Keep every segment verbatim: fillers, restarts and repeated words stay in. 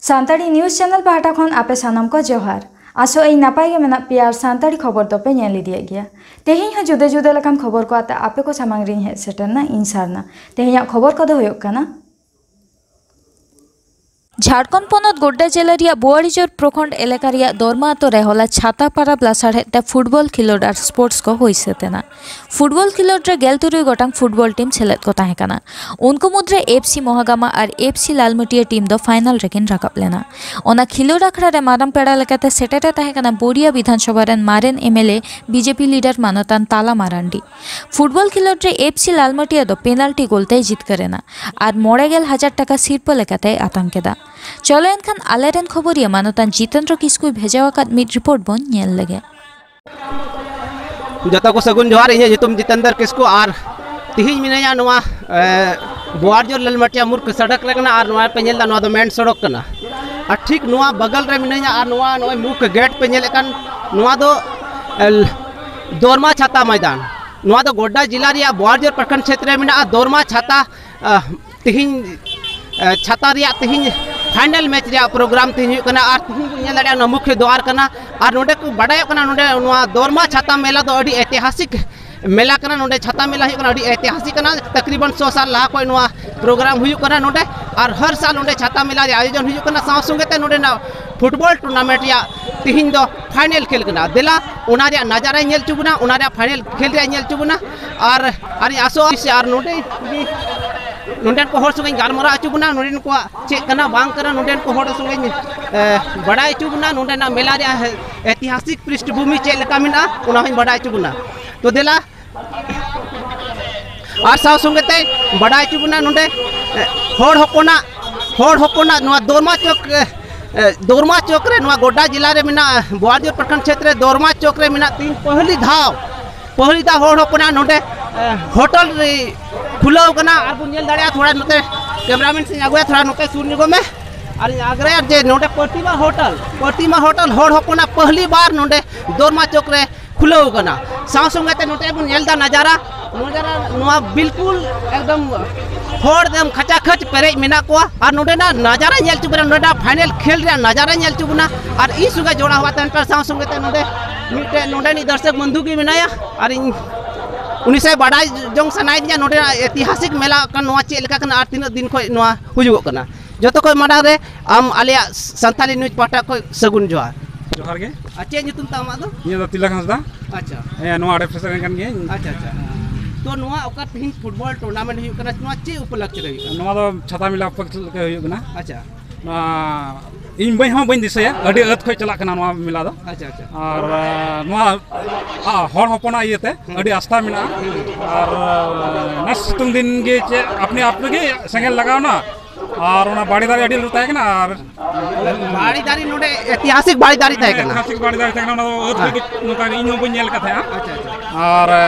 Santali news channel ᱯᱟᱦᱴᱟ ᱠᱷᱚᱱ ᱟᱯᱮ ᱥᱟᱱᱟᱢ ᱠᱚ ᱡᱚᱦᱟᱨ᱾ ᱟᱥᱚᱜ ᱟᱹᱧ ᱱᱟᱯᱟᱭ ᱜᱮ ᱢᱮᱱᱟᱜ ᱯᱮᱭᱟ ᱟᱨ ᱥᱟᱱᱛᱟᱲᱤ ᱠᱷᱚᱵᱚᱨ ᱫᱚᱯᱮ ᱧᱮᱞ ᱤᱫᱤᱭᱮᱫ ᱜᱮᱭᱟ᱾ ᱛᱮᱦᱮᱧ ᱦᱚᱸ ᱡᱩᱫᱟᱹ ᱡᱩᱫᱟᱹ ᱞᱮᱠᱟᱱ ᱠᱷᱚᱵᱚᱨ ᱠᱚ ᱟᱛᱮ ᱟᱯᱮ ᱠᱚ ᱥᱟᱢᱟᱝ ᱨᱤᱧ ᱦᱮᱡ ᱥᱮᱴᱮᱨᱱᱟ ᱤᱧ ᱥᱟᱨᱱᱟ᱾ ᱛᱮᱦᱮᱧᱟᱜ ᱠᱷᱚᱵᱚᱨ ᱠᱚᱫᱚ ᱦᱩᱭᱩᱜ ᱠᱟᱱᱟ, ᱡᱷᱟᱲᱠᱷᱚᱸᱰ ᱯᱚᱱᱚᱛ ᱜᱳᱰᱰᱟ ᱡᱮᱞᱟ ᱨᱮᱭᱟᱜ ᱵᱳᱣᱟᱲᱤᱡᱳᱨ ᱯᱨᱚᱠᱷᱚᱸᱰ ᱮᱞᱟᱠᱟ ᱨᱮᱭᱟᱜ ᱫᱚᱨᱢᱟ ᱟᱛᱳ ᱨᱮ ᱦᱚᱞᱟ ᱪᱷᱟᱛᱟ ᱯᱟᱨᱟᱵᱽ ᱞᱟᱥᱟᱲᱦᱮᱫ ᱛᱮ ᱯᱷᱩᱴᱵᱚᱞ ᱠᱷᱮᱞᱳᱰ ᱟᱨ ᱥᱯᱳᱨᱴᱥ ᱠᱚ ᱦᱩᱭ ᱥᱟᱹᱛ ᱮᱱᱟ᱾ ᱯᱷᱩᱴᱵᱚᱞ ᱠᱷᱮᱞᱳᱰ ᱨᱮ ᱜᱮᱞ ᱛᱩᱨᱩᱭ ᱜᱚᱴᱟᱝ ᱯᱷᱩᱴᱵᱚᱞ ᱴᱤᱢ ᱥᱮᱞᱮᱫ ᱠᱚ ᱛᱟᱦᱮᱸ ᱠᱟᱱᱟ᱾ ᱩᱱᱠᱩ ᱢᱩᱫᱽᱨᱮ F C ᱢᱚᱦᱟᱜᱟᱢᱟ R F C ᱞᱟᱞᱢᱟᱹᱴᱤᱭᱟᱹ team ᱫᱚ ᱯᱷᱟᱭᱱᱟᱞ ᱨᱮᱠᱤᱱ ᱨᱟᱠᱟᱵ ᱞᱮᱱᱟ᱾ ᱚᱱᱟ ᱠᱷᱮᱞᱳᱰ ᱟᱠᱷᱲᱟ ᱨᱮ ᱢᱟᱨᱟᱝ ᱯᱮᱲᱟ ᱞᱮᱠᱟᱛᱮ ᱥᱮᱴᱮᱨ ᱮ ᱛᱟᱦᱮᱸ ᱠᱟᱱᱟ ᱵᱳᱨᱤᱭᱟ ᱵᱤᱫᱷᱟᱱ ᱥᱚᱵᱷᱟ ᱨᱮᱱ ᱢᱟᱨᱮᱱ M L A B J P leader ᱢᱟᱱᱚᱛᱟᱱ ᱛᱟᱞᱟ ᱢᱟᱨᱟᱱᱰᱤ᱾ ᱯᱷᱩᱴᱵᱚᱞ ᱠᱷᱮᱞᱳᱰ ᱨᱮ ᱮᱯᱷ ᱥᱤ ᱞᱟᱞᱢᱟᱹᱴᱤᱭᱟᱹ ᱫᱚ ᱯᱮᱱᱟᱞᱴᱤ ᱜᱳᱞ ᱛᱮᱭ ᱡᱤᱛᱠᱟᱹᱨ ᱮᱱᱟ ᱟᱨ ᱢᱚᱬᱮ ᱜᱮᱞ ᱦᱟᱡᱟᱨ ᱴᱟᱠᱟ ᱥᱤᱨᱯᱟᱹ ᱞᱮᱠᱟᱛᱮᱭ ᱟᱛᱟᱝ ᱠᱮᱫᱟ᱾ ᱪᱚᱞᱚ ᱮᱱᱠᱷᱟᱱ ᱟᱞᱮᱨᱮᱱ ᱠᱷᱚᱵᱚᱨᱤᱭᱟᱹ ᱢᱟᱱᱚᱛᱟᱱ ᱡᱤᱛᱮᱱᱫᱨᱚ ᱠᱤᱥᱠᱩᱭ ᱵᱷᱮᱡᱟ ᱟᱠᱟᱫ ᱢᱤᱫ ᱨᱤᱯᱳᱨᱴ ᱵᱚᱱ ᱧᱮᱞ ᱞᱮᱜᱮ᱾ ᱡᱚᱛᱚ ᱠᱚ ᱥᱟᱹᱜᱩᱱ ᱡᱚᱦᱟᱨ, ᱤᱧᱟᱹᱜ ᱧᱩᱛᱩᱢ ᱡᱤᱛᱮᱱᱫᱨᱚ ᱠᱤᱥᱠᱩ ᱟᱨ ᱛᱤᱦᱤᱧ ᱢᱤᱱᱟᱹᱧᱟ ᱱᱚᱣᱟ, ᱮ, ᱵᱳᱣᱟᱲᱡᱳᱨ ᱞᱟᱞᱢᱟᱹᱴᱤᱭᱟ ᱢᱩᱨᱠᱷ ᱥᱚᱲᱚᱠ ᱨᱮ ᱠᱟᱱᱟ ᱟᱨ ᱱᱚᱣᱟ ᱯᱮ ᱧᱮᱞ ᱮᱫᱟ, ᱱᱚᱣᱟ ᱫᱚ ᱢᱮᱱ ᱥᱚᱲᱚᱠ ᱠᱟᱱᱟ᱾ ᱟᱨ ᱴᱷᱤᱠ ᱱᱚᱣᱟ ᱵᱟᱜᱟᱞ ᱨᱮ ᱢᱤᱱᱟᱹᱧᱟ ᱟᱨ ᱱᱚᱣᱟ ᱱᱚᱜᱼᱚᱭ ᱢᱩᱠᱷ ᱜᱮᱴ ᱯᱮ ᱧᱮᱞᱮᱫ ᱠᱟᱱ, ᱱᱚᱣᱟ ᱫᱚ, ᱮ, ᱫᱚᱨᱢᱟ ᱪᱷᱟᱛᱟ ᱢᱚᱭᱫᱟᱱ᱾ ᱱᱚᱣᱟ ᱫᱚ ᱜᱳᱰᱰᱟ ᱡᱮᱞᱟ ᱨᱮᱭᱟᱜ ᱵᱳᱣᱟᱲᱡᱳᱨ ᱯᱨᱚᱠᱷᱚᱸᱰ ᱪᱷᱮᱛᱨᱚ ᱨᱮ ᱢᱮᱱᱟᱜᱼᱟ᱾ ᱫᱚᱨᱢᱟ ᱪᱷᱟᱛᱟ, ᱟ, ᱛᱤᱦᱤᱧ, ᱟ, ᱪᱷᱟᱛᱟ ᱨᱮᱭᱟᱜ ᱛᱤᱦᱤᱧ ᱯᱷᱟᱭᱱᱟᱞ ᱢᱮᱪ ᱨᱮᱭᱟᱜ ᱯᱨᱳᱜᱨᱟᱢ ᱛᱤᱦᱤᱧ ᱦᱩᱭᱩᱜ ᱠᱟᱱᱟ ᱟᱨ ᱛᱤᱦᱤᱧ ᱵᱚᱱ ᱧᱮᱞ ᱫᱟᱲᱮᱭᱟᱜᱼᱟ ᱱᱚᱣᱟ ᱢᱩᱠᱷᱭᱚ ᱫᱩᱣᱟᱨ ᱠᱟᱱᱟ᱾ ᱟᱨ ᱱᱚᱰᱮ ᱠᱚ ᱵᱟᱰᱟᱭᱚᱜ ᱠᱟᱱᱟ, ᱱᱚᱰᱮ ᱱᱚᱣᱟ ᱫᱚᱨᱢᱟ ᱪᱷᱟᱛᱟ ᱢᱮᱞᱟ ᱫᱚ ᱟᱹᱰᱤ ᱮᱛᱤᱦᱟᱥᱤᱠ ᱢᱮᱞᱟ ᱠᱟᱱᱟ᱾ ᱱᱚᱰᱮ ᱪᱷᱟᱛᱟ ᱢᱮᱞᱟ ᱦᱩᱭᱩᱜ ᱠᱟᱱᱟ, ᱟᱹᱰᱤ ᱮᱛᱤᱦᱟᱥᱤᱠ ᱠᱟᱱᱟ᱾ ᱛᱟᱠᱨᱤᱵᱟᱱ ᱥᱚ ᱥᱟᱞ ᱞᱟᱦᱟ ᱠᱷᱚᱱ ᱱᱚᱣᱟ ᱯᱨᱳᱜᱨᱟᱢ ᱦᱩᱭᱩᱜ ᱠᱟᱱᱟ ᱱᱚᱰᱮ, ᱟᱨ ᱦᱟᱨ ᱥᱟᱞ ᱱᱚᱰᱮ ᱪᱷᱟᱛᱟ ᱢᱮᱞᱟ ᱨᱮᱭᱟᱜ ᱟᱭᱳᱡᱚᱱ ᱦᱩᱭᱩᱜ ᱠᱟᱱᱟ᱾ ᱥᱟᱶ ᱥᱚᱸᱜᱮ ᱛᱮ ᱱᱚᱰᱮᱱᱟᱜ ᱯᱷᱩᱴᱵᱚᱞ ᱴᱩᱨᱱᱟᱢᱮᱱᱴ ᱨᱮᱭᱟᱜ ᱛᱤᱦᱤᱧ ᱫᱚ ᱯᱷᱟᱭᱱᱮᱞ ᱠᱷᱮᱞ ᱠᱟᱱᱟ᱾ ᱫᱮᱞᱟ ᱚᱱᱟ ᱨᱮᱭᱟᱜ ᱱᱟᱡᱟᱨᱟᱭ ᱧᱮᱞ ᱦᱚᱪᱚ ᱵᱚᱱᱟ, ᱚᱱᱟ ᱨᱮᱭᱟᱜ ᱯᱷᱟᱭᱱᱮᱞ ᱠᱷᱮᱞ ᱨᱮᱭᱟᱜ ᱧᱮᱞ ᱦᱚᱪᱚ ᱵᱚᱱᱟ᱾ ᱟᱨ, ᱟᱨ ᱤᱧ ᱟᱥᱚᱜᱼᱟ ᱥᱮ ᱟᱨ ᱱᱚᱰᱮ ᱱᱚᱰᱮᱱ ᱠᱚ ᱦᱚᱲ ᱥᱚᱸᱜᱮᱧ ᱜᱟᱞᱢᱟᱨᱟᱣ ᱦᱚᱪᱚ ᱵᱚᱱᱟ, ᱱᱚᱰᱮᱱ ᱠᱚᱣᱟᱜ ᱪᱮᱫ ᱠᱟᱱᱟ ᱵᱟᱝ ᱠᱟᱱᱟ, ᱱᱚᱰᱮᱱ ᱠᱚ ᱦᱚᱲ ᱥᱚᱸᱜᱮᱧ, ᱮ, ᱵᱟᱲᱟᱭ ᱦᱚᱪᱚ ᱵᱚᱱᱟ, ᱱᱚᱰᱮᱱᱟᱜ ᱢᱮᱞᱟ ᱨᱮᱭᱟᱜ ᱮᱛᱤᱦᱟᱥᱤᱠ ᱯᱨᱤᱥᱴᱵᱷᱩᱢᱤ ᱪᱮᱫ ᱞᱮᱠᱟ ᱢᱮᱱᱟᱜᱼᱟ, ᱚᱱᱟ ᱦᱚᱸᱧ ᱵᱟᱲᱟᱭ ᱦᱚᱪᱚ ᱵᱚᱱᱟ᱾ ᱛᱚ ᱫᱮᱞᱟ, ᱟᱨ ᱥᱟᱶ ᱥᱚᱸᱜᱮ ᱛᱮ ᱵᱟᱰᱟᱭ ᱦᱚᱪᱚ ᱵᱚᱱᱟ ᱱᱚᱰᱮ, ᱮ, ᱦᱚᱲ ᱦᱚᱯᱚᱱᱟᱜ, ᱦᱚᱲ ᱦᱚᱯᱚᱱᱟᱜ ᱱᱚᱣᱟ ᱫᱚᱨᱢᱟ ᱪᱚᱠ, ᱮ, ᱮ, ᱫᱚᱨᱢᱟ ᱪᱚᱠ ᱨᱮ, ᱱᱚᱣᱟ ᱜᱳᱰᱰᱟ ᱡᱮᱞᱟ ᱨᱮ ᱢᱮᱱᱟᱜ ᱵᱳᱣᱟᱲᱡᱳᱨ ᱯᱨᱚᱠᱷᱚᱸᱰ ᱪᱷᱮᱛᱨᱚ ᱨᱮ ᱫᱚᱨᱢᱟ ᱪᱚᱠ ᱨᱮ ᱢᱮᱱᱟᱜ ᱛᱤᱦᱤᱧ ᱯᱟᱹᱦᱞᱤ ᱫᱷᱟᱣ, ᱯᱟᱹᱦᱞᱤ ᱫᱷᱟᱣ ᱦᱚᱲ ᱦᱚᱯᱚᱱᱟᱜ ᱱᱚᱰᱮ, ᱮ, ᱦᱳᱴᱮᱞ ᱨᱮ ᱠᱷᱩᱞᱟᱹᱣ ᱠᱟᱱᱟ᱾ ᱟᱨ ᱵᱚᱱ ᱧᱮᱞ ᱫᱟᱲᱮᱭᱟᱜᱼᱟ, ᱛᱷᱚᱲᱟ ᱱᱚᱛᱮ ᱠᱮᱢᱨᱟᱢᱮᱱ ᱥᱮᱧ ᱟᱹᱜᱩᱭᱟ, ᱛᱷᱚᱲᱟ ᱱᱚᱛᱮ ᱥᱩᱨ ᱧᱚᱜᱚᱜ ᱢᱮ᱾ ᱟᱨᱤᱧ ᱟᱜᱽᱨᱟᱭᱟ ᱡᱮ ᱱᱚᱰᱮ ᱯᱨᱚᱛᱤᱢᱟ ᱦᱳᱴᱮᱞ, ᱯᱨᱚᱛᱤᱢᱟ ᱦᱳᱴᱮᱞ ᱦᱚᱲ ᱦᱚᱯᱚᱱᱟᱜ ᱯᱟᱹᱦᱞᱤ ᱵᱟᱨ ᱱᱚᱰᱮ ᱫᱚᱨᱢᱟ ᱪᱚᱠ ᱨᱮ ᱠᱷᱩᱞᱟᱹᱣ ᱠᱟᱱᱟ᱾ ᱥᱟᱶ ᱥᱚᱸᱜᱮ ᱛᱮ ᱱᱚᱛᱮ ᱵᱚᱱ ᱧᱮᱞ ᱮᱫᱟ ᱱᱟᱡᱟᱨᱟ, ᱱᱚᱣᱟ ᱵᱤᱞᱠᱩᱞ ᱮᱠᱫᱚᱢ ᱦᱚᱲ ᱮᱠᱫᱚᱢ ᱠᱷᱟᱪᱟ ᱠᱷᱟᱪ ᱯᱮᱨᱮᱡ ᱢᱮᱱᱟᱜ ᱠᱚᱣᱟ᱾ ᱟᱨ ᱱᱚᱰᱮᱱᱟᱜ ᱱᱟᱡᱟᱨᱟ ᱧᱮᱞ ᱦᱚᱪᱚ ᱵᱚᱱᱟ, ᱱᱚᱰᱮᱱᱟᱜ ᱯᱷᱟᱭᱱᱮᱞ ᱠᱷᱮᱞ ᱨᱮᱭᱟᱜ ᱱᱟᱡᱟᱨᱟ ᱧᱮᱞ ᱦᱚᱪᱚ ᱵᱚᱱᱟ᱾ ᱟᱨ ᱤᱧ ᱥᱚᱸᱜᱮ ᱡᱚᱲᱟᱣ ᱦᱩᱭᱩᱜᱼᱟ ᱛᱟᱦᱮᱱ ᱯᱮ ᱥᱟᱶ ᱥᱚᱸᱜᱮ ᱛᱮ ᱱᱚᱰᱮ ᱢᱤᱫᱴᱮᱱ ᱱᱚᱰᱮᱱᱤᱡ ᱫᱚᱨᱥᱚᱠ ᱵᱚᱱᱫᱷᱩ ᱜᱮ ᱢᱮᱱᱟᱭᱟ᱾ ᱟᱨ ᱤᱧ ᱩᱱᱤ ᱥᱟᱶ ᱵᱟᱰᱟᱭ ᱡᱚᱝ ᱥᱟᱱᱟᱭᱮᱫᱤᱧᱟ ᱱᱚᱰᱮᱱᱟᱜ ᱮᱛᱤᱦᱟᱥᱤᱠ ᱢᱮᱞᱟ ᱠᱟᱱ ᱱᱚᱣᱟ ᱪᱮᱫ ᱞᱮᱠᱟ ᱠᱟᱱᱟ ᱟᱨ ᱛᱤᱱᱟᱹᱜ ᱫᱤᱱ ᱠᱷᱚᱱ ᱱᱚᱣᱟ ᱦᱩᱭᱩᱜᱚᱜ ᱠᱟᱱᱟ᱾ ᱡᱚᱛᱚ ᱠᱷᱚᱱ ᱢᱟᱲᱟᱝ ᱨᱮ ᱟᱢ ᱟᱞᱮᱭᱟᱜ ᱥᱟᱱᱛᱟᱞᱤ ᱱᱤᱭᱩᱡᱽ ᱯᱟᱦᱴᱟ ᱠᱷᱚᱱ ᱥᱟᱹᱜᱩᱱ ᱡᱚᱦᱟᱨ᱾ ᱡᱚᱦᱟᱨ ᱜᱮ᱾ ᱟᱨ ᱪᱮᱫ ᱧᱩᱛᱩᱢ ᱛᱟᱢ ᱟᱢᱟᱜ ᱫᱚ? ᱤᱧᱟᱹᱜ ᱫᱚ ᱛᱤᱞᱚᱠ ᱦᱟᱸᱥᱫᱟ᱾ ᱟᱪᱪᱷᱟ᱾ ᱦᱮᱸ, ᱱᱚᱣᱟ ᱟᱲᱮ ᱯᱟᱥᱮ ᱨᱮᱱ ᱠᱟᱱ ᱜᱤᱭᱟᱹᱧ᱾ ᱟᱪᱪᱷᱟ, ᱟᱪᱪᱷᱟ᱾ ᱛᱚ, ᱱᱚᱣᱟ ᱚᱠᱟ ᱛᱮᱦᱮᱧ ᱯᱷᱩᱴᱵᱚᱞ ᱴᱩᱨᱱᱟᱢᱮᱱᱴ ᱦᱩᱭᱩᱜ ᱠᱟᱱᱟ, ᱱᱚᱣᱟ ᱪᱮᱫ ᱩᱯᱚᱞᱚᱠᱠᱷᱮ ᱨᱮ ᱦᱩᱭᱩᱜ ᱠᱟᱱᱟ? ᱱᱚᱣᱟ ᱫᱚ ᱪᱷᱟᱛᱟ ᱢᱮᱞᱟ ᱩᱯᱚᱞᱚᱠᱠᱷᱮ ᱦᱩᱭᱩᱜ ᱠᱟᱱᱟ᱾ ᱟᱪᱪᱷᱟ᱾ ᱱᱚᱣᱟ ᱤᱧ ᱵᱟᱹᱧ ᱦᱚᱸ ᱵᱟᱹᱧ ᱫᱤᱥᱟᱹᱭᱟ, ᱟᱹᱰᱤ ᱟᱹᱛ ᱠᱷᱚᱡ ᱪᱟᱞᱟᱜ ᱠᱟᱱᱟ ᱱᱚᱣᱟ ᱢᱮᱞᱟ ᱫᱚ᱾ ᱟᱪᱪᱷᱟ, ᱟᱪᱪᱷᱟ᱾ ᱟᱨ, ᱟ, ᱱᱚᱣᱟ, ᱟ, ᱦᱚᱲ ᱦᱚᱯᱚᱱᱟᱜ ᱤᱭᱟᱹᱛᱮ ᱦᱩᱸ᱾ ᱟᱹᱰᱤ ᱟᱥᱛᱷᱟ ᱢᱮᱱᱟᱜᱼᱟ᱾ ᱦᱩᱸ᱾ ᱟᱨ, ᱟ, ᱱᱮᱥ ᱥᱤᱛᱩᱝ ᱫᱤᱱ ᱜᱮ ᱪᱮᱫ ᱟᱯᱱᱮ ᱟᱯ ᱨᱮᱜᱮ ᱥᱮᱸᱜᱮᱞ ᱞᱟᱜᱟᱣ ᱮᱱᱟ, ᱟᱨ ᱚᱱᱟ ᱵᱟᱲᱮ ᱫᱟᱨᱮ ᱟᱹᱰᱤ ᱞᱟᱹᱴᱩ ᱛᱟᱦᱮᱸ ᱠᱟᱱᱟ᱾ ᱟᱨ ᱵᱟᱲᱮ ᱫᱟᱨᱮ ᱱᱚᱰᱮ ᱮᱛᱤᱦᱟᱥᱤᱠ ᱵᱟᱲᱮ ᱫᱟᱨᱮ ᱛᱟᱦᱮᱸ ᱠᱟᱱᱟ᱾ ᱮᱛᱤᱦᱟᱥᱤᱠ ᱵᱟᱲᱮ ᱫᱟᱨᱮ ᱛᱟᱦᱮᱸ ᱠᱟᱱᱟ, ᱚᱱᱟ ᱫᱚ ᱟᱹᱛ ᱦᱮᱸ᱾ ᱨᱮᱜᱮ ᱱᱚᱝᱠᱟ ᱜᱮ ᱤᱧ ᱦᱚᱸ ᱵᱟᱹᱧ ᱧᱮᱞ ᱟᱠᱟᱫ ᱛᱟᱦᱮᱸᱜᱼᱟ᱾ ᱟᱪᱪᱷᱟ, ᱟᱪᱪᱷᱟ᱾ ᱟᱨ, ᱮ,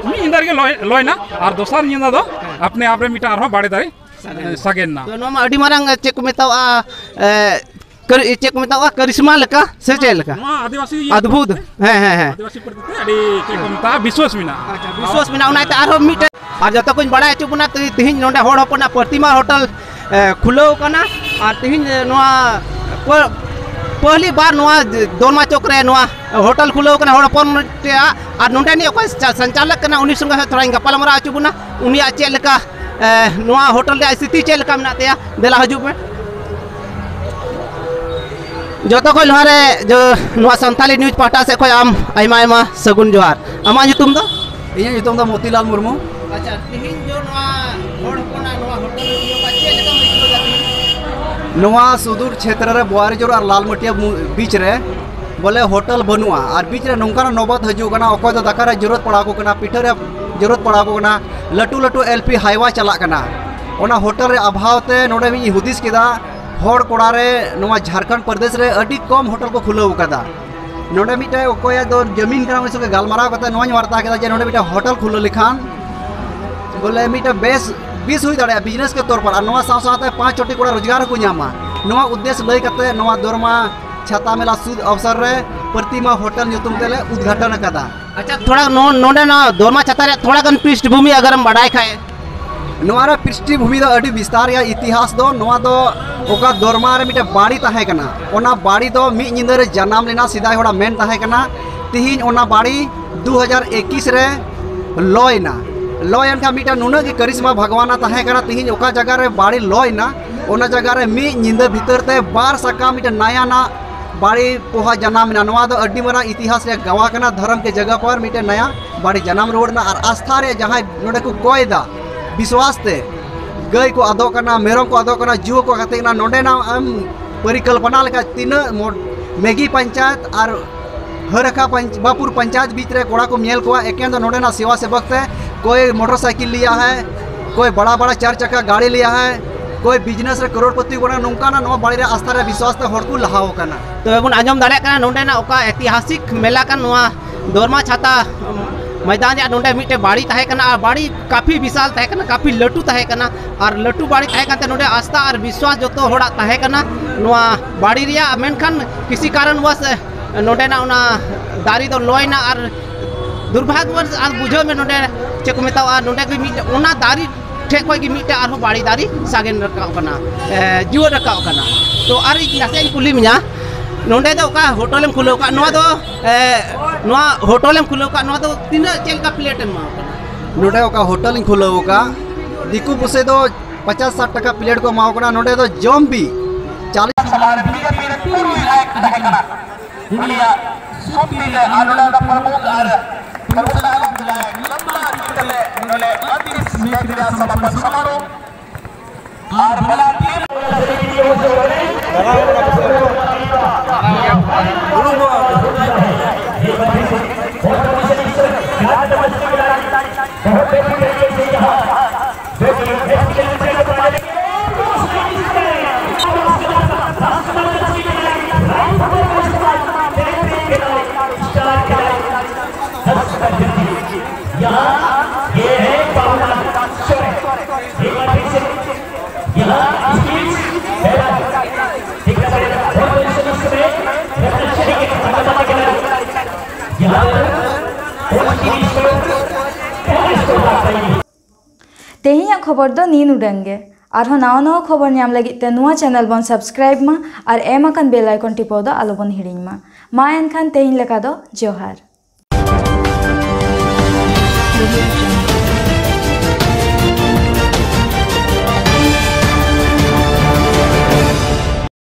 ᱢᱤᱫ ᱧᱤᱫᱟᱹ ᱨᱮᱜᱮ ᱞᱚᱭ, ᱞᱚᱭ ᱮᱱᱟ, ᱟᱨ ᱫᱚᱥᱟᱨ ᱧᱤᱫᱟᱹ ᱫᱚ ᱦᱮᱸ᱾ ᱟᱯᱱᱮ ᱟᱯ ᱨᱮ ᱢᱤᱫᱴᱟᱝ ᱟᱨᱦᱚᱸ ᱵᱟᱲᱮ ᱫᱟᱨᱮ, ᱥᱟᱜᱮᱱ᱾ ᱮ, ᱥᱟᱜᱮᱱ ᱮᱱᱟ᱾ ᱛᱚ, ᱱᱚᱣᱟ ᱢᱟ ᱟᱹᱰᱤ ᱢᱟᱨᱟᱝ, ᱮ, ᱪᱮᱫ ᱠᱚ ᱢᱮᱛᱟᱣᱟᱜᱼᱟ, ᱮ, ᱠᱟᱹᱨᱤ-, ᱪᱮᱫ ᱠᱚ ᱢᱮᱛᱟᱣᱟᱜᱼᱟ, ᱠᱟᱨᱤᱥᱢᱟ ᱞᱮᱠᱟ ᱥᱮ ᱪᱮᱫ ᱞᱮᱠᱟ? ᱱᱚᱣᱟ ᱟᱹᱫᱤᱵᱟᱹᱥᱤ ᱤᱭᱟᱹ ᱚᱫᱵᱷᱩᱛ᱾ ᱯᱟᱹᱨᱥᱤ ᱛᱮ, ᱦᱮᱸ, ᱦᱮᱸ, ᱦᱮᱸ᱾ ᱟᱹᱫᱤᱵᱟᱹᱥᱤ ᱯᱟᱹᱨᱥᱤ ᱛᱮ ᱟᱹᱰᱤ ᱪᱮᱫ ᱠᱚ ᱢᱮᱛᱟᱜᱼᱟ, ᱵᱤᱥᱣᱟᱥ ᱢᱮᱱᱟᱜᱼᱟ᱾ ᱟᱪᱪᱷᱟ, ᱵᱤᱥᱣᱟᱥ ᱢᱮᱱᱟᱜᱼᱟ᱾ ᱚᱱᱟᱛᱮ ᱟᱨᱦᱚᱸ ᱢᱤᱫᱴᱮᱱ, ᱟᱨ ᱡᱚᱛᱚ ᱠᱚᱧ ᱵᱟᱲᱟᱭ ᱦᱚᱪᱚ ᱵᱚᱱᱟ, ᱛᱮ-, ᱛᱮᱦᱮᱧ ᱱᱚᱰᱮ ᱦᱚᱲ ᱦᱚᱯᱚᱱᱟᱜ ᱯᱨᱚᱛᱤᱢᱟ ᱦᱳᱴᱮᱞ, ᱮ, ᱠᱷᱩᱞᱟᱹᱣ ᱠᱟᱱᱟ᱾ ᱟᱨ ᱛᱮᱦᱮᱧ, ᱮ, ᱱᱚᱣᱟ ᱯᱟᱹ-, ᱯᱟᱹᱦᱞᱤ ᱵᱟᱨ ᱱᱚᱣᱟ ᱫᱚᱞᱢᱟ ᱪᱚᱠ ᱨᱮ ᱱᱚᱣᱟ ᱦᱳᱴᱮᱞ ᱠᱷᱩᱞᱟᱹᱣ ᱠᱟᱱᱟ ᱦᱚᱲ ᱦᱚᱯᱚᱱ ᱴᱷᱮᱱ᱾ ᱟᱨ ᱱᱚᱰᱮᱱᱤᱡ ᱚᱠᱚᱭ ᱪᱟ-, ᱥᱚᱧᱪᱟᱞᱚᱠ ᱠᱟᱱᱟ, ᱩᱱᱤ ᱥᱚᱸᱜᱮ ᱦᱚᱸ ᱛᱷᱚᱲᱟᱧ ᱜᱟᱯᱟᱞᱢᱟᱨᱟᱣ ᱦᱚᱪᱚ ᱵᱚᱱᱟ, ᱩᱱᱤᱭᱟᱜ ᱪᱮᱫ ᱞᱮᱠᱟ, ᱮ, ᱱᱚᱣᱟ ᱦᱳᱴᱮᱞ ᱨᱮᱭᱟᱜ ᱥᱛᱷᱤᱛᱤ ᱪᱮᱫ ᱞᱮᱠᱟ ᱢᱮᱱᱟᱜ ᱛᱟᱭᱟ᱾ ᱫᱮᱞᱟ ᱦᱤᱡᱩᱜ ᱢᱮ᱾ ᱡᱚᱛᱚ ᱠᱷᱚᱱ ᱞᱟᱦᱟᱨᱮ ᱡᱚ, ᱱᱚᱣᱟ ᱥᱟᱱᱛᱟᱞᱤ ᱱᱤᱭᱩᱡᱽ ᱯᱟᱦᱴᱟ ᱥᱮᱫ ᱠᱷᱚᱱ ᱟᱢ ᱟᱭᱢᱟ ᱟᱭᱢᱟ ᱥᱟᱹᱜᱩᱱ ᱡᱚᱦᱟᱨ᱾ ᱟᱢᱟᱜ ᱧᱩᱛᱩᱢ ᱫᱚ? ᱤᱧᱟᱹᱜ ᱧᱩᱛᱩᱢ ᱫᱚ ᱢᱚᱛᱤᱞᱟᱞ ᱢᱩᱨᱢᱩ᱾ ᱟᱪᱪᱷᱟ, ᱛᱤᱦᱤᱧ ᱡᱚ ᱱᱚᱣᱟ ᱦᱚᱲ ᱦᱚᱯᱚᱱᱟᱜ ᱱᱚᱣᱟ ᱦᱳᱴᱮᱞ ᱨᱮ ᱦᱩᱭᱩᱜᱼᱟ, ᱪᱮᱫ ᱞᱮᱠᱟᱢ ᱟᱹᱭᱠᱟᱹᱣ ᱮᱫᱟ ᱛᱤᱦᱤᱧ? ᱱᱚᱣᱟ ᱥᱩᱫᱩᱨ ᱪᱷᱮᱛᱨᱚ ᱨᱮ ᱵᱳᱣᱟᱨᱤᱡᱳᱨ ᱟᱨ ᱞᱟᱞᱢᱟᱹᱴᱤᱭᱟ ᱢᱩ-, ᱵᱤᱪ ᱨᱮ ᱵᱚᱞᱮ ᱦᱳᱴᱮᱞ ᱵᱟᱹᱱᱩᱜᱼᱟ, ᱟᱨ ᱵᱤᱪ ᱨᱮ ᱱᱚᱝᱠᱟᱱᱟᱜ ᱱᱚᱵᱚᱛ ᱦᱤᱡᱩᱜ ᱠᱟᱱᱟ, ᱚᱠᱚᱭ ᱫᱚ ᱫᱟᱠᱟ ᱨᱮᱭᱟᱜ ᱡᱟᱹᱨᱩᱲᱟᱛ ᱯᱟᱲᱟᱣ ᱟᱠᱚ ᱠᱟᱱᱟ, ᱯᱤᱴᱷᱟᱹ ᱨᱮᱭᱟᱜ ᱡᱟᱹᱨᱩᱲᱟᱛ ᱯᱟᱲᱟᱣ ᱟᱠᱚ ᱠᱟᱱᱟ, ᱞᱟᱹᱴᱩ ᱞᱟᱹᱴᱩ ᱮᱞ ᱯᱤ ᱦᱟᱭᱣᱟ ᱪᱟᱞᱟᱜ ᱠᱟᱱᱟ᱾ ᱚᱱᱟ ᱦᱳᱴᱮᱞ ᱨᱮ ᱚᱵᱷᱟᱣ ᱛᱮ ᱱᱚᱰᱮ ᱢᱤᱫ ᱦᱩᱫᱤᱥ ᱠᱮᱫᱟ, ᱦᱚᱲ ᱠᱚᱲᱟ ᱨᱮ ᱱᱚᱣᱟ ᱡᱷᱟᱲᱠᱷᱚᱸᱰ ᱯᱨᱚᱫᱮᱥ ᱨᱮ ᱟᱹᱰᱤ ᱠᱚᱢ ᱦᱳᱴᱮᱞ ᱠᱚ ᱠᱷᱩᱞᱟᱹᱣ ᱟᱠᱟᱫᱟ᱾ ᱱᱚᱰᱮ ᱢᱤᱫᱴᱮᱡ ᱚᱠᱚᱭᱟᱜ ᱫᱚ ᱡᱟᱹᱢᱤᱱ ᱠᱟᱱᱟ, ᱩᱱᱤ ᱥᱚᱸᱜᱮ ᱜᱟᱞᱢᱟᱨᱟᱣ ᱠᱟᱛᱮ ᱱᱚᱣᱟᱧ ᱵᱟᱨᱛᱟ ᱠᱮᱫᱟ ᱡᱮ ᱱᱚᱰᱮ ᱢᱤᱫᱴᱮᱡ ᱦᱳᱴᱮᱞ ᱠᱷᱩᱞᱟᱹᱣ ᱞᱮᱠᱷᱟᱱ ᱵᱚᱞᱮ ᱢᱤᱫᱴᱮᱡ ᱵᱮᱥ ᱵᱤᱥ ᱦᱩᱭ ᱫᱟᱲᱮᱭᱟᱜᱼᱟ ᱵᱤᱡᱽᱱᱮᱥ ᱠᱮ ᱛᱚᱨ ᱯᱟᱨ, ᱟᱨ ᱱᱚᱣᱟ ᱥᱟᱶ ᱥᱟᱶᱛᱮ ᱯᱟᱸᱪ ᱪᱷᱚᱴᱤ ᱠᱚᱲᱟ ᱨᱳᱡᱽᱜᱟᱨ ᱦᱚᱸᱠᱚ ᱧᱟᱢᱟ᱾ ᱱᱚᱣᱟ ᱩᱫᱽᱫᱮᱥ ᱞᱟᱹᱭ ᱠᱟᱛᱮ ᱱᱚᱣᱟ ᱫᱚᱨᱢᱟ ᱪᱷᱟᱛᱟ ᱢᱮᱞᱟ ᱥᱩᱫ ᱚᱵᱥᱚᱨ ᱨᱮ ᱯᱨᱚᱛᱤᱢᱟ ᱦᱳᱴᱮᱞ ᱧᱩᱛᱩᱢ ᱛᱮᱞᱮ ᱩᱫᱽᱜᱷᱟᱴᱚᱱ ᱟᱠᱟᱫᱟ᱾ ᱟᱪᱪᱷᱟ, ᱛᱷᱚᱲᱟ ᱱᱚ-, ᱱᱚᱰᱮᱱᱟᱜ ᱫᱚᱨᱢᱟ ᱪᱷᱟᱛᱟ ᱨᱮᱭᱟᱜ ᱛᱷᱚᱲᱟ ᱜᱟᱱ ᱯᱨᱤᱥᱴᱵᱷᱩᱢᱤ ᱟᱜᱟᱨᱮᱢ ᱵᱟᱰᱟᱭ ᱠᱷᱟᱡ᱾ ᱱᱚᱣᱟ ᱨᱮ ᱯᱨᱤᱥᱴᱤᱵᱷᱩᱢᱤ ᱫᱚ ᱟᱹᱰᱤ ᱵᱤᱥᱛᱟᱨ ᱨᱮᱭᱟᱜ ᱤᱛᱤᱦᱟᱥ ᱫᱚ, ᱱᱚᱣᱟ ᱫᱚ ᱚᱠᱟ ᱫᱚᱨᱢᱟ ᱨᱮ ᱢᱤᱫᱴᱮᱱ ᱵᱟᱲᱤ ᱛᱟᱦᱮᱸ ᱠᱟᱱᱟ, ᱚᱱᱟ ᱵᱟᱲᱤ ᱫᱚ ᱢᱤᱫ ᱧᱤᱫᱟᱹ ᱨᱮ ᱡᱟᱱᱟᱢ ᱞᱮᱱᱟ, ᱥᱮᱫᱟᱭ ᱦᱚᱲᱟᱜ ᱢᱮᱱ ᱛᱟᱦᱮᱸ ᱠᱟᱱᱟ᱾ ᱛᱤᱦᱤᱧ ᱚᱱᱟ ᱵᱟᱲᱤ ᱫᱩ ᱦᱟᱡᱟᱨ ᱮᱠᱤᱥ ᱨᱮ ᱞᱚᱭ ᱮᱱᱟ᱾ ᱞᱚᱭ ᱮᱱ ᱠᱷᱟᱱ ᱢᱤᱫᱴᱮᱱ ᱱᱩᱱᱟᱹᱜ ᱜᱮ ᱠᱟᱨᱤᱥᱢᱟ ᱵᱷᱟᱜᱽᱣᱟᱱᱟ ᱛᱟᱦᱮᱸ ᱠᱟᱱᱟ, ᱛᱤᱦᱤᱧ ᱚᱠᱟ ᱡᱟᱭᱜᱟ ᱨᱮ ᱵᱟᱲᱤ ᱞᱚᱭ ᱮᱱᱟ, ᱚᱱᱟ ᱡᱟᱭᱜᱟ ᱨᱮ ᱢᱤᱫ ᱧᱤᱫᱟᱹ ᱵᱷᱤᱛᱟᱹᱨ ᱛᱮ ᱵᱟᱨ ᱥᱟᱠᱟᱢ ᱢᱤᱫᱴᱮᱱ ᱱᱟᱭᱟᱱᱟᱜ ᱵᱟᱲᱤ ᱯᱚᱦᱟ ᱡᱟᱱᱟᱢ ᱮᱱᱟ᱾ ᱱᱚᱣᱟ ᱫᱚ ᱟᱹᱰᱤ ᱢᱟᱨᱟᱝ ᱤᱛᱤᱦᱟᱥ ᱨᱮᱭᱟᱜ ᱜᱟᱣᱟ ᱠᱟᱱᱟ, ᱫᱷᱚᱨᱚᱢ ᱠᱮ ᱡᱟᱭᱜᱟ ᱯᱚᱨ ᱢᱤᱫᱴᱮᱱ ᱱᱟᱭᱟ ᱵᱟᱲᱤ ᱡᱟᱱᱟᱢ ᱨᱩᱣᱟᱹᱲ ᱮᱱᱟ᱾ ᱟᱨ ᱟᱥᱛᱷᱟ ᱨᱮ ᱡᱟᱦᱟᱸᱭ ᱱᱚᱰᱮ ᱠᱚ ᱠᱚᱭ ᱮᱫᱟ, ᱵᱤᱥᱣᱟᱥ ᱛᱮ ᱜᱟᱹᱭ ᱠᱚ ᱟᱫᱚᱜ ᱠᱟᱱᱟ, ᱢᱮᱨᱚᱢ ᱠᱚ ᱟᱫᱚᱜ ᱠᱟᱱᱟ, ᱡᱩᱣᱟᱹ ᱠᱚ ᱠᱟᱛᱮ ᱠᱟᱱᱟ᱾ ᱱᱚᱰᱮᱱᱟᱜ ᱮᱢ ᱯᱚᱨᱤᱠᱚᱞᱯᱚᱱᱟ ᱞᱮᱠᱟ ᱛᱤᱱᱟᱹᱜ ᱢᱚ-, ᱢᱮᱜᱤ ᱯᱚᱧᱪᱟᱭᱮᱛ ᱟᱨ ᱦᱟᱹᱨᱟᱠᱷᱟ ᱯᱚᱧᱪ-, ᱵᱟᱯᱩᱨ ᱯᱚᱧᱪᱟᱭᱮᱛ ᱵᱤᱪ ᱨᱮ ᱠᱚᱲᱟ ᱠᱚ ᱧᱮᱞ ᱠᱚᱣᱟ, ᱮᱠᱮᱱ ᱫᱚ ᱱᱚᱰᱮᱱᱟᱜ ᱥᱮᱣᱟ ᱥᱮᱵᱚᱠ ᱛᱮ ᱠᱚᱭ ᱢᱚᱴᱚᱨ ᱥᱟᱭᱠᱮᱞ ᱞᱤᱭᱟ ᱦᱟᱭ, ᱠᱚᱭ ᱵᱟᱲᱟ ᱵᱟᱲᱟ ᱪᱟᱨ ᱪᱟᱠᱟ ᱜᱟᱲᱤ ᱞᱤᱭᱟ ᱦᱟᱭ, ᱠᱚᱭ ᱵᱤᱡᱽᱱᱮᱥ ᱨᱮ ᱠᱨᱳᱲᱯᱚᱛᱤ ᱵᱚᱱᱟ, ᱱᱚᱝᱠᱟᱱᱟᱜ ᱱᱚᱣᱟ ᱵᱟᱲᱤ ᱨᱮ ᱟᱥᱛᱷᱟ ᱨᱮ ᱵᱤᱥᱣᱟᱥ ᱛᱮ ᱦᱚᱲ ᱠᱚ ᱞᱟᱦᱟᱣ ᱟᱠᱟᱱᱟ᱾ ᱛᱚᱵᱮ ᱵᱚᱱ ᱟᱸᱡᱚᱢ ᱫᱟᱲᱮᱭᱟᱜ ᱠᱟᱱᱟ ᱱᱚᱰᱮᱱᱟᱜ ᱚᱠᱟ ᱮᱛᱤᱦᱟᱥᱤᱠ ᱢᱮᱞᱟ ᱠᱟᱱ, ᱱᱚᱣᱟ ᱫᱚᱨᱢᱟ ᱪᱷᱟᱛᱟ ᱢᱚᱭᱫᱟᱱ ᱨᱮᱭᱟᱜ ᱱᱚᱰᱮ ᱢᱤᱫᱴᱮᱱ ᱵᱟᱲᱤ ᱛᱟᱦᱮᱸ ᱠᱟᱱᱟ, ᱟᱨ ᱵᱟᱲᱤ ᱠᱟᱯᱷᱤ ᱵᱤᱥᱟᱞ ᱛᱟᱦᱮᱸ ᱠᱟᱱᱟ, ᱠᱟᱯᱷᱤ ᱞᱟᱹᱴᱩ ᱛᱟᱦᱮᱸ ᱠᱟᱱᱟ᱾ ᱟᱨ ᱞᱟᱹᱴᱩ ᱵᱟᱲᱤ ᱛᱟᱦᱮᱸ ᱠᱟᱱᱛᱮ ᱱᱚᱰᱮ ᱟᱥᱛᱷᱟ ᱟᱨ ᱵᱤᱥᱣᱟᱥ ᱡᱚᱛᱚ ᱦᱚᱲᱟᱜ ᱛᱟᱦᱮᱸ ᱠᱟᱱᱟ ᱱᱚᱣᱟ ᱵᱟᱲᱤ ᱨᱮᱭᱟᱜ᱾ ᱢᱮᱱᱠᱷᱟᱱ ᱠᱤᱥᱤ ᱠᱟᱨᱚᱱ ᱵᱚᱥ ᱱᱚᱰᱮᱱᱟᱜ ᱚᱱᱟ ᱫᱟᱨᱮ ᱫᱚ ᱞᱚᱭᱱᱟ᱾ ᱟᱨ ᱫᱩᱨᱵᱷᱟᱜᱽᱭᱚᱵᱚᱥ, ᱟᱨ ᱵᱩᱡᱷᱟᱹᱣ ᱢᱮ, ᱱᱚᱰᱮ ᱪᱮᱫ ᱠᱚ ᱢᱮᱛᱟᱣᱟᱜᱼᱟ, ᱱᱚᱰᱮ ᱜᱮ ᱢᱤᱫ, ᱚᱱᱟ ᱫᱟᱨᱮ ᱴᱷᱮᱡ ᱠᱷᱚᱡ ᱜᱮ ᱢᱤᱫᱴᱮᱡ ᱟᱨᱦᱚᱸ ᱵᱟᱲᱮ ᱫᱟᱨᱮ ᱥᱟᱜᱮᱱ ᱨᱟᱠᱟᱵ ᱠᱟᱱᱟ, ᱮ, ᱡᱩᱣᱟᱹᱲ ᱨᱟᱠᱟᱵ ᱠᱟᱱᱟ᱾ ᱛᱚ ᱟᱨ ᱤᱧ ᱱᱟᱥᱮ ᱤᱧ ᱠᱩᱞᱤ ᱢᱮᱭᱟ, ᱱᱚᱰᱮ ᱫᱚ ᱚᱠᱟ ᱦᱳᱴᱮᱞᱮᱢ ᱠᱷᱩᱞᱟᱹᱣ ᱠᱟᱜ? ᱱᱚᱣᱟ ᱫᱚ, ᱮ, ᱱᱚᱣᱟ ᱦᱳᱴᱮᱞᱮᱢ ᱠᱷᱩᱞᱟᱹᱣ ᱠᱟᱜ, ᱱᱚᱣᱟ ᱫᱚ ᱛᱤᱱᱟᱹᱜ, ᱪᱮᱫ ᱞᱮᱠᱟ ᱯᱞᱮᱴ ᱮᱢ ᱮᱢᱟᱣ ᱠᱟᱱᱟ? ᱱᱚᱰᱮ ᱚᱠᱟ ᱦᱳᱴᱮᱞ ᱤᱧ ᱠᱷᱩᱞᱟᱹᱣ ᱟᱠᱟᱫ, ᱫᱤᱠᱩ ᱯᱩᱥᱤ ᱫᱚ ᱯᱚᱪᱟᱥ ᱥᱟᱴ ᱴᱟᱠᱟ ᱯᱞᱮᱴ ᱠᱚ ᱮᱢᱟᱣ ᱠᱟᱱᱟ, ᱱᱚᱰᱮ ᱫᱚ ᱡᱚᱢ ᱵᱤ ᱪᱟᱞᱤᱥ ᱟᱨ ᱵᱤᱡᱮᱯᱤ ᱨᱮ ᱯᱩᱨᱟᱹ ᱞᱟᱭᱤᱠ ᱛᱟᱦᱮᱸ ᱠᱟᱱᱟ᱾ ᱩᱱᱤᱭᱟᱜ ᱥᱩᱠᱛᱤ ᱛᱮ ᱟᱨ ᱱᱚᱰᱮ ᱫᱚ ᱯᱨᱚᱢᱩᱠᱷ ᱟᱨ ᱯᱨᱚᱢᱩᱠᱷ ᱞᱟᱭᱤᱠ ᱞᱟᱢᱵᱟ ᱨᱤᱛᱤ ᱛᱮ ᱱᱚᱰᱮ ᱟᱹᱛᱤᱥ ᱢᱮᱫ ᱨᱮᱭᱟᱜ ᱥᱚᱢᱟᱯᱚᱱ ᱥᱚᱢᱟᱨᱳᱦ ᱟᱨ ᱵᱚᱞᱟ ᱴᱤᱢ यहाँ स्पीच है। ठीक है, और इस समय रत्नाश्री के ᱛᱮᱦᱮᱧᱟᱜ ᱠᱷᱚᱵᱚᱨ ᱫᱚ ᱱᱤᱱ ᱩᱰᱟᱹᱝ ᱜᱮ᱾ ᱟᱨᱦᱚᱸ ᱱᱟᱣᱟ ᱱᱟᱣᱟ ᱠᱷᱚᱵᱚᱨ ᱧᱟᱢ ᱞᱟᱹᱜᱤᱫ ᱛᱮ ᱱᱚᱣᱟ channel ᱵᱚᱱ subscribe ᱢᱟ ᱟᱨ ᱮᱢ ᱟᱠᱟᱱ bell icon ᱴᱤᱯᱟᱹᱣ ᱫᱚ ᱟᱞᱚᱵᱚᱱ ᱦᱤᱲᱤᱧ ᱢᱟ᱾ ᱢᱟ ᱮᱱᱠᱷᱟᱱ ᱛᱮᱦᱮᱧ ᱞᱮᱠᱟ ᱫᱚ ᱡᱚᱦᱟᱨ᱾